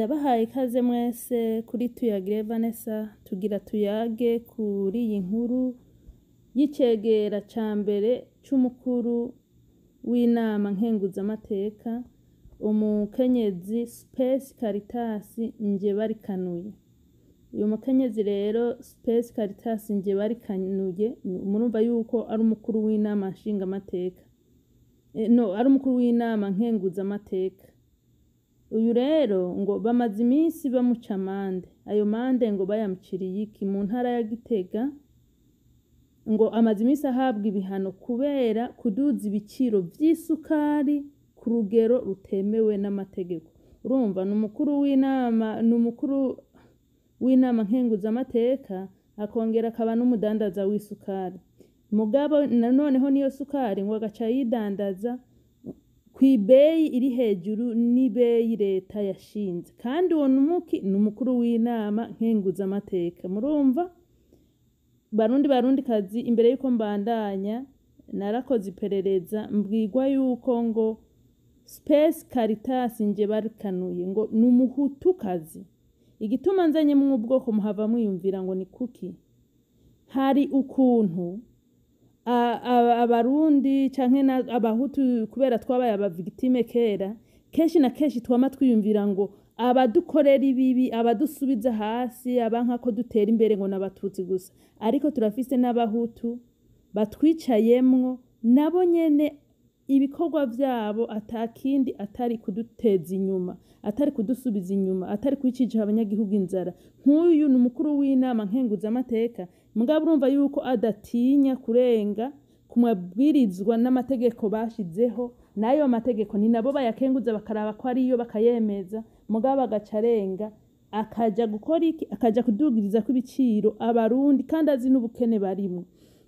Ndabahaye ikaze mwese kuri Tuyagire Vanessa, tugira tuyage kuri iyi nkuru y'icegera ca mbere c'umukuru w'inama nkenguzamateka, umukenyezi Space Caritas Njebarikanuye. Uyu mukenyezi rero Space Caritas Njebarikanuye, murumva yuko ari umukuru w'inama nshingamateka, no ari umukuru w'inama nkenguzamateka. Uyu rero ngo bamaze iminsi bamuca amande, ayo mande ngo bayamuciriye iki mu ntara ya Gitega, ngo amaze iminsi ahabwa ibihano kubera kuduza ibiciro vy'isukari ku rugero rutemewe n'amategeko. Urumva ni umukuru w'inama, ni umukuru w'inama nkenguzamateka, akongera akaba n'umudandaza w'isukari. Mugabo noneho niyo sukari ngo agaca ayidandaza kw'ibeyi iri hejuru n'ibeyi leta yashinze. Kandi uwo numuki ni umukuru w'inama nkenguzamateka. Murumva? Barundi barundikazi, imbere yuko mbandanya narakoze iperereza mbwirwa yuko ngo Space Caritas Njebarikanuye ngo ni umuhutukazi. Igituma nzanyemwo ubwoko muhava mwiyumvira ngo ni kuki? Hari ukuntu abarundi canke abahutu, kubera twabaye aba victime kera, kenshi na kenshi twama twiyumvira ngo abadukorera ibibi, abadusubiza hasi, abanka ko dutera imbere ngo n'abatutsi gusa. Ariko turafise n'abahutu batwicayemwo, nabo nyene ibikorwa vyabo atakindi atari kuduteza inyuma, atari kudusubiza inyuma, atari kwicisha abanyagihugu inzara. Nk'uyu ni umukuru w'inama nkenguzamateka, mugabo urumva yuko adatinya kurenga ku mabwirizwa n'amategeko bashizeho, n'ayo mategeko ni nabo bayakenguza bakaraba ko ariyo bakayemeza, mugabo agaca arenga akaja gukora iki? Akaja kudugirizako ibiciro abarundi kandi azi n'ubukene barimwo.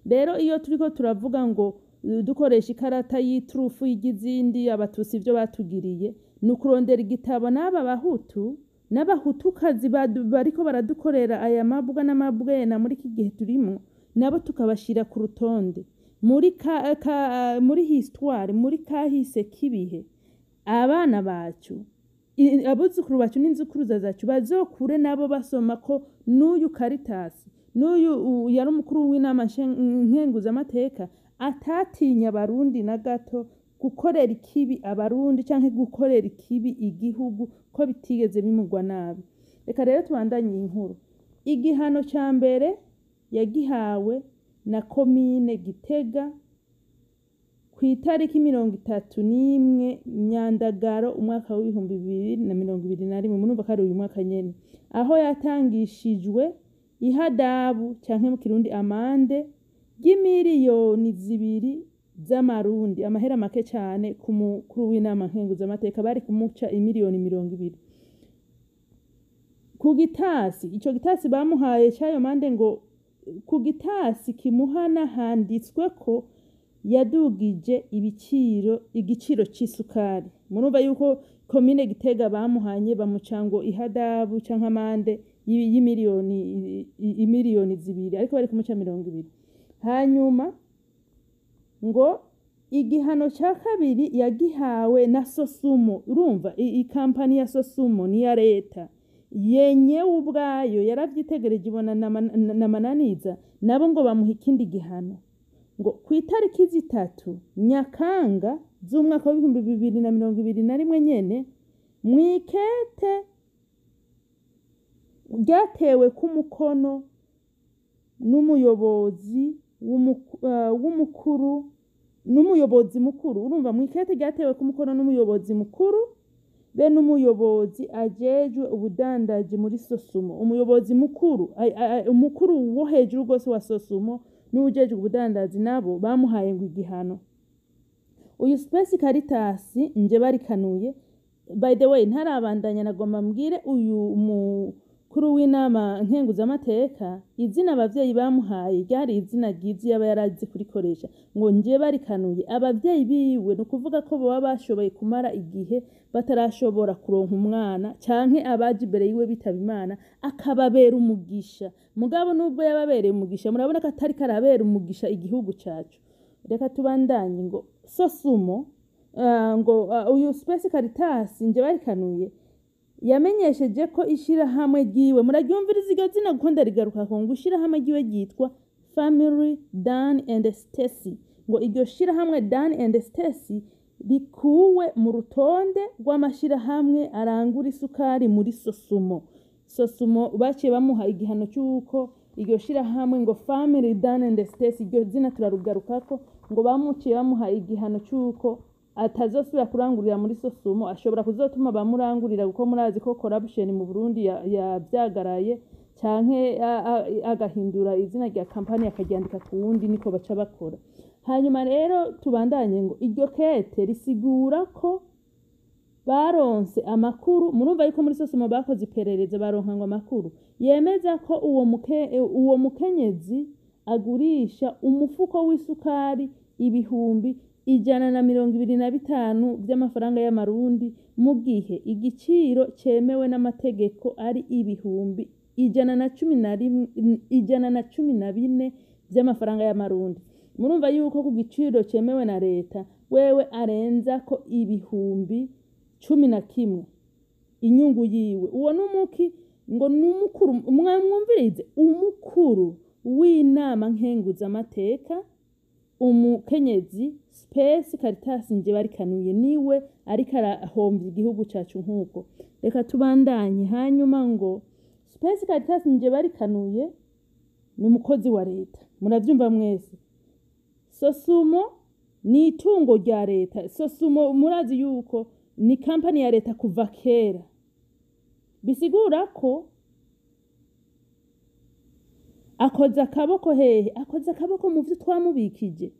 Rero iyo turiko turavuga ngo dukoresha ikarata y'iturufu y'izindi abatutsi ivyo batugiriye, ni ukurondera igitabo n'aba bahutu n'abahutukazi bariko baradukorera aya mabwa n'amabwena muri iki gihe turimwo, nabo tukabashira ku rutonde muri ka, ka, muri histoire, muri kahise k'ibihe, abana bacu, abuzukuru bacu n'inzukuruza zacu bazokure nabo basoma ko n'uyu Caritas, n'uyu yari umukuru w'inama nkenguzamateka atatinya abarundi na gato gukorera ikibi abarundi canke gukorera ikibi igihugu, ko bitigeze bimugwa nabi. Reka rero tubandanye iyi nkuru. Igihano ca mbere yagihawe na komine Gitega kw'itariki 31 Myandagaro umwaka w'2021, murumva ko ari uyu mwaka nyene, aho yatangishijwe ihadabu canke mu kirundi amande y'imiliyoni 2 z'amarundi, amahera make cane ku mukuru w'inama nkenguzamateka, bari kumuca imiliyoni 20. Ku gitasi, ico gitasi bamuhaye c'ayo mande, ngo ku gitasi kimuhana handitswe ko yadugije ibiciro, igiciro c'isukari. Murumva yuko komine Gitega bamuhanye, bamuca ngo ihadabu canke amande y'imiliyoni imiliyoni 2, ariko bari kumuca 20. Hanyuma ngo igihano ca kabiri yagihawe na Sosumo. Urumva ikampani ya Sosumo ni iya leta yenyewe ubwayo yaravyitegereje ibona namananiza, nabo ngo bamuha ikindi gihano ngo ku itariki 3 Nyakanga z'umwaka w'2021 nyene, mw'ikete ryatewe k'umukono n'umuyobozi w'umukuru n'umuyobozi mukuru. Urumva mw'ikete ryatewe k'umukono n'umuyobozi mukuru be n'umuyobozi ajejwe ubudandaji muri Sosumo, umuyobozi mukuru, umukuru wo hejuru rwose wa Sosumo n'uwujejwe ubudandaji, nabo bamuhaye ngo igihano. Uyu Space Caritas Njebarikanuye, by the way, ntarabandanya nagomba mbwire uyu mukuru w'inama nkenguzamateka izina abavyeyi bamuhaye ryari izina ryiza yaba yarazi kurikoresha, ngo Njebarikanuye. Abavyeyi biwe ni ukuvuga ko boba bashoboye kumara igihe batarashobora kuronka umwana, canke abaje imbere yiwe bitaba Imana akababera umugisha. Mugabo nubwo yababereye umugisha, murabona ko atari karabera umugisha igihugu cacu. Reka tubandanye. Ngo Sosumo, ngo uyu Space Caritas Njebarikanuye Yamenyesheje ko ishirahamwe ryiwe, muraryumviriza iryo zina kuko ndarigarukako, ngo ishirahamwe ryiwe ryitwa Family Dan and Stacy, ngo iryo shirahamwe Dan and Stacy rikuwe mu rutonde rw'amashirahamwe arangura isukari muri Sosumo. Sosumo baciye bamuha igihano cy'uko iryo shirahamwe ngo Family Dan and Stacy, iryo zina turarugarukako, ngo bamuciye bamuha igihano cy'uko atazosubira kurangurira muri Sosumo. Ashobora kuzotuma bamurangurira, kuko murazi ko corruption mu Burundi yavyagaraye, canke agahindura izina rya kampani akaryandika ku wundi, niko baca bakora. Hanyuma rero tubandanye, ngo iryo kete risigura ko baronse amakuru. Murumva yuko muri Sosumo bakoze iperereza, baronka ngo amakuru yemeza ko uwo mukenyezi agurisha umufuko w'isukari 125,000 vy'amafaranga y'amarundi, mu gihe igiciro cemewe n'amategeko ari 111, 114 vy'amafaranga y'amarundi. Murumva yuko ku giciro cemewe na leta wewe arenza ko 11,000 inyungu yiwe. Uwo numuki ngo numukuru, mwamwumvirize, umukuru w'inama nkenguzamateka, umukenyezi Space Caritas Njebarikanuye, niwe ariko arahomvya igihugu cacu nkuko. Reka tubandanye. Hanyuma ngo Space Caritas Njebarikanuye ni umukozi wa leta, muravyumva mwese. Sosumo ni itungo rya leta. Sosumo murazi yuko ni kampani ya leta kuva kera, bisigura ko akoza akaboko hehe? Akoza akaboko mu vyo twamubikije,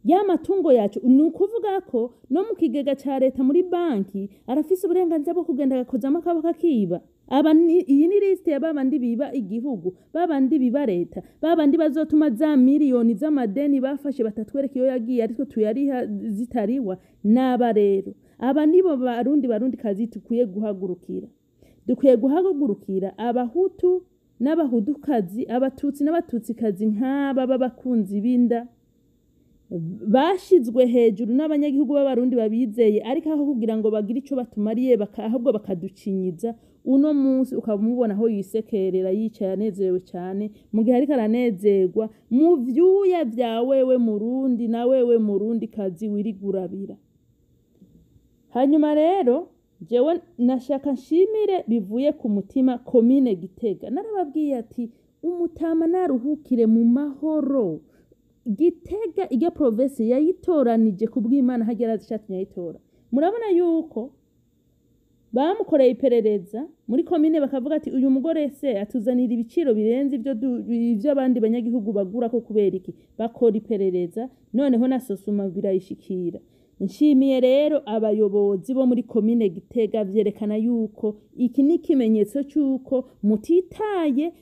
ya matungo yacu. Ni ukuvuga ko no mu kigega ca leta, muri banki, arafise uburenganzira bwo kugenda agakozamo akaboko akiba. Aba iyi ni liste ya babandi biba igihugu, babandi biba leta, babandi bazotuma za miliyoni z'amadeni bafashe batatwereka iyo yagiye, ariko tuyariha zitariwa. N'aba rero, aba nibo Barundi, Barundi kazi dukwiye guhagurukira. Dukwiye guhagurukira abahutu n'abahudukazi, abatutsi n'abatutsikazi, nk'aba b'abakunzi b'inda bashizwe hejuru n'abanyagihugu b'abarundi babizeye, ariko aho kugira ngo bagire ico batumariye, ahubwo bakaducinyiza. Uno munsi ukaba umubona aho yisekerera, yicaye anezerewe cyane, mu gihe ariko aranezerwa mu vyuya vya wewe Murundi na wewe Murundi kazi wirigurabira. Hanyuma rero jewe nashaka nshimire bivuye ku mutima komine Gitega. Narababwiye ati umutama naruhukire mu mahoro. Gitega iryo province yayitoranije ku bw'Imana, hagera arazi yayitora. Murabona yuko bamukoreye iperereza muri komine, bakavuga ati uyu mugore se atuzanira ibiciro birenze ivyo abandi banyagihugu bagura ko kubera iki? Bakora iperereza, noneho na Sosuma birayishikira. Nshimiye rero abayobozi bo muri komine Gitega. Vyerekana yuko iki ni ikimenyetso c'uko mutitaye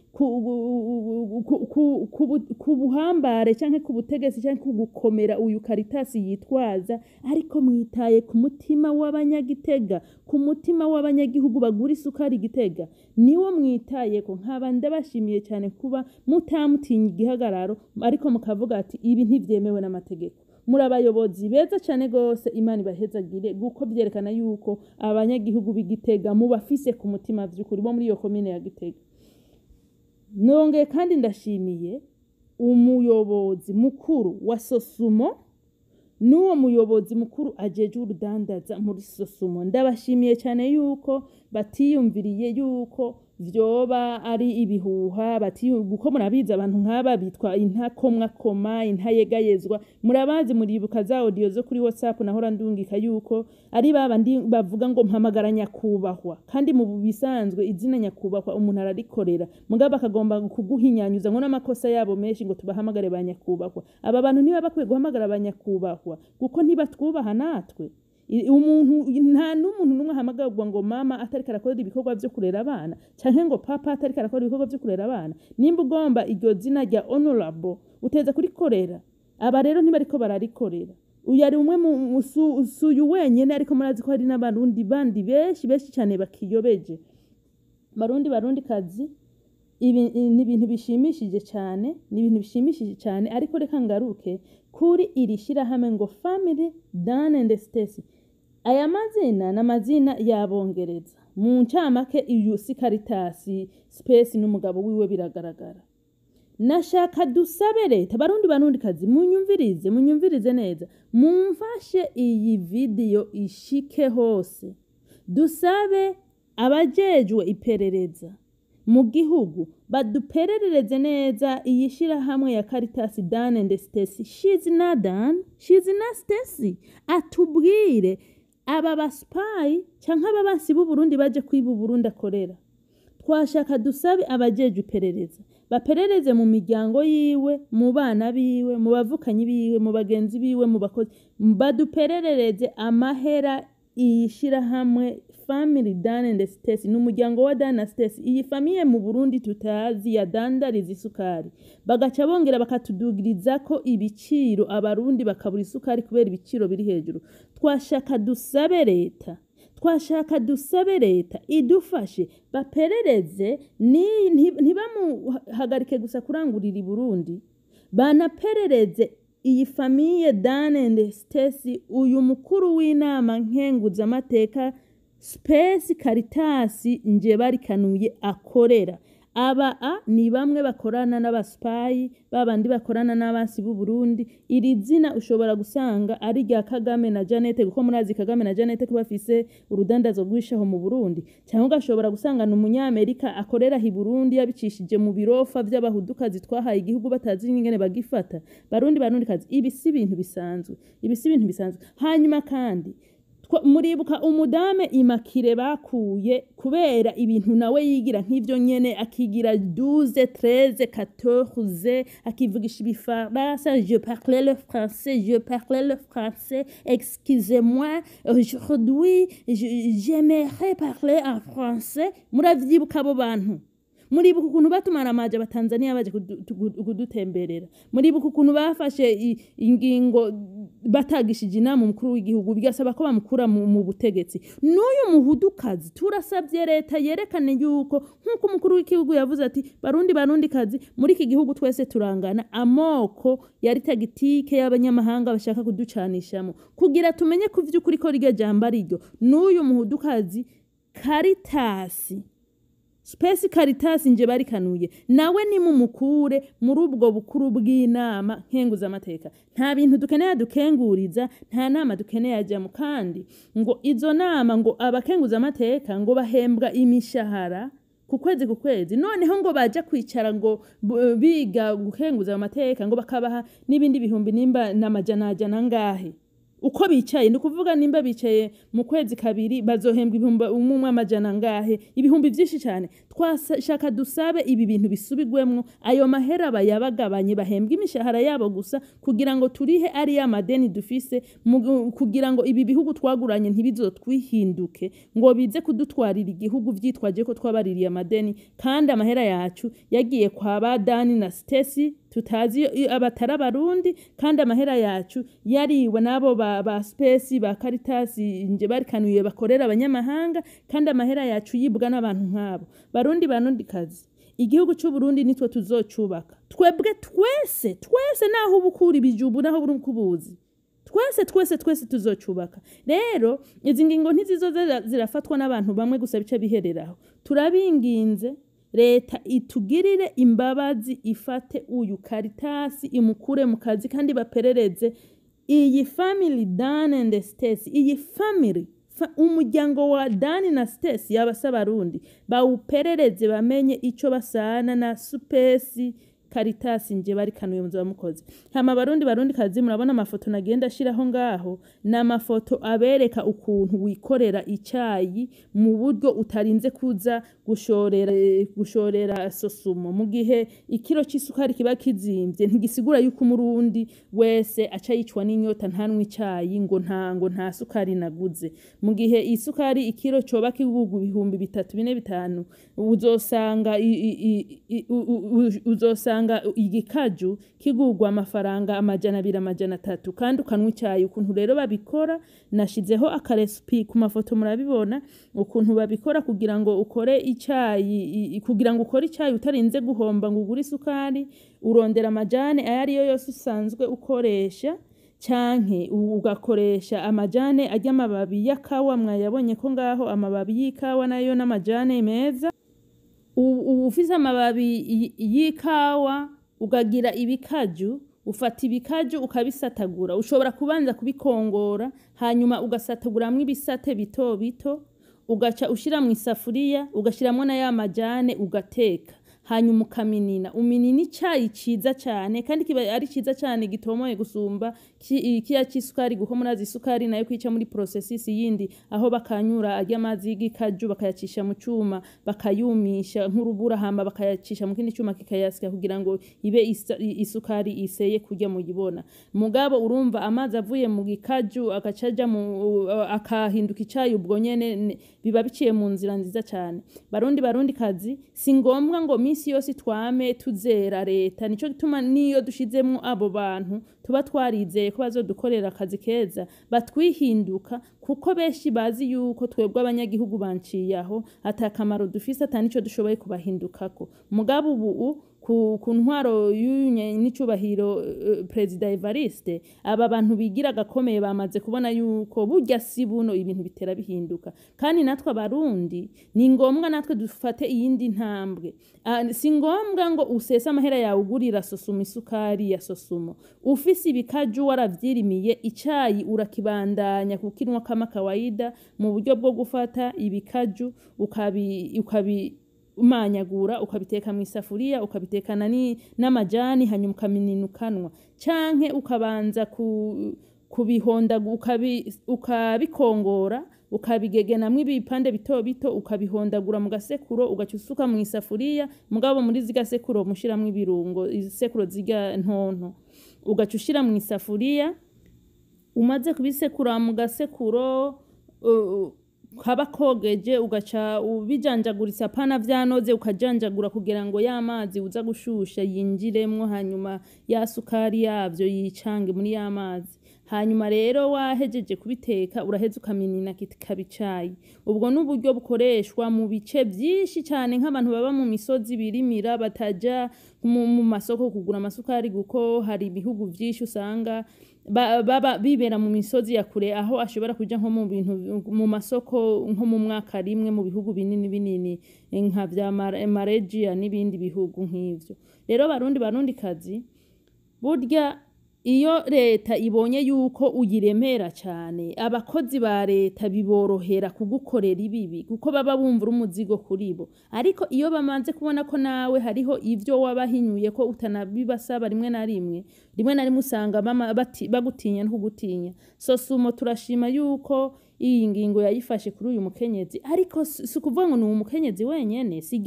ku buhambare canke ku butegetsi canke ku gukomera uyu Karitasi yitwaza, ariko mwitaye ku mutima w'abanyagitega, ku mutima w'abanyagihugu bagura isukari Gitega, niwo mwitayeko. Nkaba ndabashimiye cyane kuba mutamutinya igihagararo, ariko mukavuga ati ibi ntivyemewe n'amategeko. Muri abayobozi beza cyane gose, Imana ibahezagire, kuko vyerekana yuko abanyagihugu b'Igitega mubafise ku mutima vy'ukuri, bo muri iyo komine ya Gitega. Nongeye kandi ndashimiye umuyobozi mukuru wa Sosumo n'uwo muyobozi mukuru ajejwe urudandaza muri Sosumo. Ndabashimiye cyane yuko batiyumviriye yuko vyoba ari ibihuha, bati kuko murabizi abantu nk'aba bitwa intakomwakoma, intayegayezwa. Murabazi, muribuka za audio zo kuri WhatsApp nahora ndungika, yuko ari babandi bavuga ngo mpamagara nyakubahwa, kandi mu bisanzwe izina nyakubahwa umuntu ararikorera, mugabo bakagomba kuguhinyanyuza ngo n'amakosa yabo menshi ngo tubahamagare ba nyakubahwa. Aba bantu niba bakwiye guhamagara ba nyakubahwa, kuko ntibatwubaha natwe. Umuntu nta n'umuntu n'umwe ahamagarwa ngo mama atariko arakora ibikorwa vyo kurera abana, canke ngo papa atariko arakora ibikorwa vyo kurera abana. Nimba ugomba iryo zina rya honorable, uteza kurikorera. Aba rero ntibariko bararikorera. Uyu ari umwe mu suyu wenyene, ariko murazi ko hari n'abarundi bandi benshi, benshi cane bakiyobeje. Barundi, Barundi kazi, ibi ni ibintu bishimishije cyane, ni ibintu bishimishije cyane. Ariko reka ngaruke kuri iri shirahamwe ngo Family Dan and Stacy. Aya mazina ni amazina y'abongereza. Mu ncamake, uyu si Caritas Space n'umugabo wiwe, biragaragara. Nashaka dusabe leta. Barundi, Barundi kazi, munyumvirize, munyumvirize neza, mumfashe iyi video ishike hose. Dusabe abajejwe iperereza mu gihugu badupererereze neza iyi shirahamwe ya Caritas Dan and Stacy. She's not Dan, she's not Stacy. Atubwire aba ba spy canke aba bansi b'u Burundi baje kwiba Uburundi akorera. Twashaka dusabe abajejwe iperereza baperereze mu miryango yiwe, mu bana biwe, mu bavukanyi biwe, mu bagenzi biwe, mu bakozi, badupererereze amahera iyi shirahamwe Family Dan and Stacy, ni umuryango wa Dan na Stacy, iyi famille mu Burundi tutazi yadandariza isukari, bagaca bongera bakatudugirizako ibiciro, Abarundi bakabura isukari kubera ibiciro biri hejuru. Twashaka dusabe leta, twashaka dusabe leta idufashe baperereze, ntibamuhagarike gusa kurangurira i Burundi, banaperereze iyi famille Dan and Stacy, uyu mukuru w'inama nkenguzamateka Space Caritas nje barikanuye akorera. Aba a ni bamwe bakorana n'aba spy, babandi bakorana n'abansi b'u Burundi. Iri zina ushobora gusanga ari rya Kagame na Janete, kuko murazi Kagame na Janete ko bafise urudandazo rwishaho mu Burundi, cyangwa ugashobora gusanga ni Umunyamerika akorera i Burundi yabicishije mu birofa vy'Abahudukazi twahaye igihugu batazi ingene bagifata. Barundi, Barundi kazi, ibi si ibintu bisanzwe, ibi si ibintu bisanzwe. Hanyuma kandi muribuka umudame Imakire bakuye kubera ibintu nawe yigira nk'ivyo nyene, akigira 12, 13, 14, akivugisha ibifaransa: "Je parle le français, je parle le français, excusez-moi, aujourd'hui j'aimerais parler en français." Muravyibuka abo bantu? Muribuka ukuntu batumara amaje Abatanzaniya baje kudutemberera? Muribuka ukuntu bafashe ingingo batagishije inama umukuru w'igihugu, bigasaba ko bamukura mu butegetsi? N'uyu Muhudukazi, turasabye leta yerekane yuko, nk'uko umukuru w'igihugu yavuze ati: "Barundi, Barundi kazi, muri iki gihugu twese turangana, amoko yari tactique y'abanyamahanga bashaka kuducanishamo," kugira tumenye ku vy'ukuri ko rirya jambo ariryo. N'uyu Muhudukazi Caritas Space Caritas nje barikanuye, nawe nimumukure muri ubwo bukuru bw'inama nkenguzamateka. Nta bintu dukeneye dukenguriza, nta nama dukeneye ajamo. Kandi ngo izo nama, ngo abakenguzamateka ngo bahembwa imishahara ku kwezi ku kwezi, noneho ngo baja kwicara ngo biga gukenguza amateka, ngo bakabaha n'ibindi bihumbi nimba n'amajana ajana angahe uko bicaye. Ni ukuvuga nimba bicaye mu kwezi kabiri, bazohembwa ibihumbi umwe amajana angahe, ibihumbi vyinshi cyane. Twashaka dusabe ibi bintu bisubigwemwo, ayo mahera bayabagabanye, bahembwe imishahara yabo gusa, kugira ngo turihe ariya madeni dufise, kugira ngo ibi bihugu twaguranye ntibizotwihinduke ngo bize kudutwarira igihugu vyitwaje ko twabaririye amadeni, kandi amahera yacu yagiye kwa ba Dani na Stacy tutazi abatari Abarundi, kandi amahera yacu yariwe n'abo ba Space, ba Caritas nje barikanuye bakorera abanyamahanga, kandi amahera yacu yibwa n'abantu nk'abo. Barundi, Barundi kazi, igihugu c'u Burundi nitwe tuzocubaka twebwe twese twese, naho ubukura ibijubu, naho buri kubuzi, twese twese twese tuzocubaka. Rero izi ngingo ntizizoza zirafatwa n'abantu bamwe gusa bice bihereraho. Turabinginze, leta itugirire imbabazi, ifate uyu Caritas imukure mu kazi, kandi baperereze iyi family Dan and Stacy, iyi family umuryango wa Dani na Stacy yabasa Abarundi, bawuperereze bamenye ico basana na Space Caritas nje barikanuye muzoba mukoze. Hama Barundi, Barundi kazi, murabona amafoto nagenda ashiraho ngaho, ni amafoto abereka ukuntu wikorera icayi mu buryo utarinze kuza gushorera sosumo. Mu gihe ikiro c'isukari kiba kizimvye, ntigisigura yuko Umurundi wese aca yicwa n'inyota ntanwe icayi ngo nta sukari naguze. Mu gihe isukari ikiro coba kigurwa 3000, 4, 5, uzosanga uzosanga igikaju kigurwa amafaranga 200, 300, kandi ukanwa icayi. Ukuntu rero babikora, nashizeho aka recipe ku mafoto, murabibona ukuntu babikora kugira ngo ukore icayi, kugira ngo ukore icayi utarinze guhomba ngo ugure isukari. Urondera amajane ayo ariyo yose usanzwe ukoresha. Canke ugakoresha amajane arya amababi y'akawa, mwayabonye ko ngaho amababi y'ikawa nayo n'amajane meza. Ufise amababi y'ikawa ugagira ibikaju, ufata ibikaju ukabisatagura. Ushobora kubanza kubikongora, hanyuma ugasataguramwo ibisate bito bito, ugaca ushira mu isafuriya, ugashiramwo na ya majane, ugateka, hanyuma ukaminina. Uminina icayi ciza cane, kandi kiba ari ciza cane gitomoye gusumba kiya c'isukari, kuko murazi isukari nayo kwica muri processus yindi, aho bakanyura arya amazi y'igikaju bakayacisha mu cuma, bakayumisha nk'urubura, hama bakayacisha mu kindi cuma kikayasya kugira ngo ibe isukari iseye kurya muyibona. Mugabo urumva amazi avuye mu gikaju agacaja mu akahinduka icayi, ubwo nyene biba biciye mu nzira nziza cane. Barundi, barundi kazi, si ngombwa ngo misi yose twame tuzera leta. Nico gituma niyo dushizemwo abo bantu tuba twarizeye ko bazodukorera akazi keza, batwihinduka, kuko benshi bazi yuko twebwe abanyagihugu banciye aho ata kamaro dufise, ata nico dushoboye kubahindukako. Mugabo ubu ku ntwaro y'uyu n'icubahiro Perezida Evariste, aba bantu bigira gakomeye bamaze kubona yuko burya si buno, ibintu bitera bihinduka. Kandi natwe Abarundi ni ngombwa natwe dufate iyindi ntambwe. Si ngombwa ngo usese amahera yawe ugurira Sosumo isukari ya Sosumo. Ufise ibikaju waravyirimiye, icayi urakibandanya kukinwa kama kawaida, mu buryo bwo gufata ibikaju ukabi umanyagura, ukabiteka mu isafuriya, ukabitekana n'amajani, hanyuma ukaminina ukanwa. Canke ukabanza kubihonda, ukabikongora, ukabigegenamwo ibipande bito bito, ukabihondagura mu gasekuro, ugaca usuka mu isafuriya. Mugabo muri ziga sekuro mushiramwo ibirungo, isekuro ziga ntonto, ugaca ushira mu isafuriya. Umaze kubisekura mu gasekuro kaba kogeje, ugaca ubijanjaguritsa, pana vyanoze, ukajanjagura kugira ngo ya mazi uza gushusha yinjiremwo, hanyuma ya sukari yavyo yicange muri ya mazi. Hanyuma rero wahejeje kubiteka, uraheza ukaminina, kikaba icayi. Ubwo n'uburyo bukoreshwa mu bice vyinshi cane, nk'abantu baba mu misozi birimira, bataja mu masoko kugura amasukari, kuko hari ibihugu vyinshi usanga baba bibera mu misozi ya kure, aho ashobora kuja nko mu bintu mu masoko nko mu mwaka rimwe, mu bihugu binini binini nka vya Malaysia n'ibindi bihugu nk'ivyo. Rero Barundi, barundi kazi, burya iyo leta ibonye yuko uyiremera cane, abakozi ba leta biborohera kugukorera ibibi, kuko baba bumva uri umuzigo kuri bo. Ariko iyo bamaze kubona ko nawe hariho ivyo wabahinyuye, ko utanabibasaba, rimwe na rimwe, rimwe na rimwe usanga bagutinya no kugutinya. Sosumo turashima yuko iyi ngingo yayifashe kuri uyu mukenyezi, ariko si ukuvuga ngo ni umukenyezi wenyene, si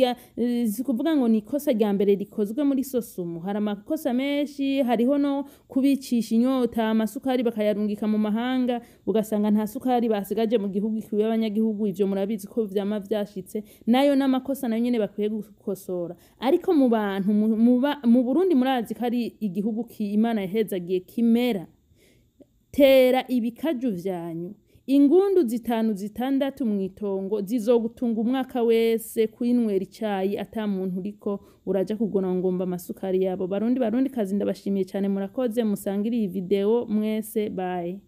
ukuvuga ngo ni ikosa rya mbere rikozwe muri Sosumo. Hari amakosa menshi, hariho no kubicisha inyota, amasukari bakayarungika mu mahanga, ugasanga nta sukari basigaje mu gihugu ikwiye abanyagihugu. Ivyo murabizi ko vyama vyashitse, nayo n'amakosa nayo nyene bakwiye gukosora. Ariko mu bantu mu Burundi, murazi ko ari igihugu Imana yahezagiye kimera. Tera ibikaju vyanyu, ingundu zitanu, zitandatu mw'itongo zizogutunga umwaka wese kwinywera icayi, ata muntu uriko uraja kugura ngomba amasukari yabo. Barundi, barundi kazi, ndabashimiye cyane, murakoze. Musangire iyi video mwese, bye.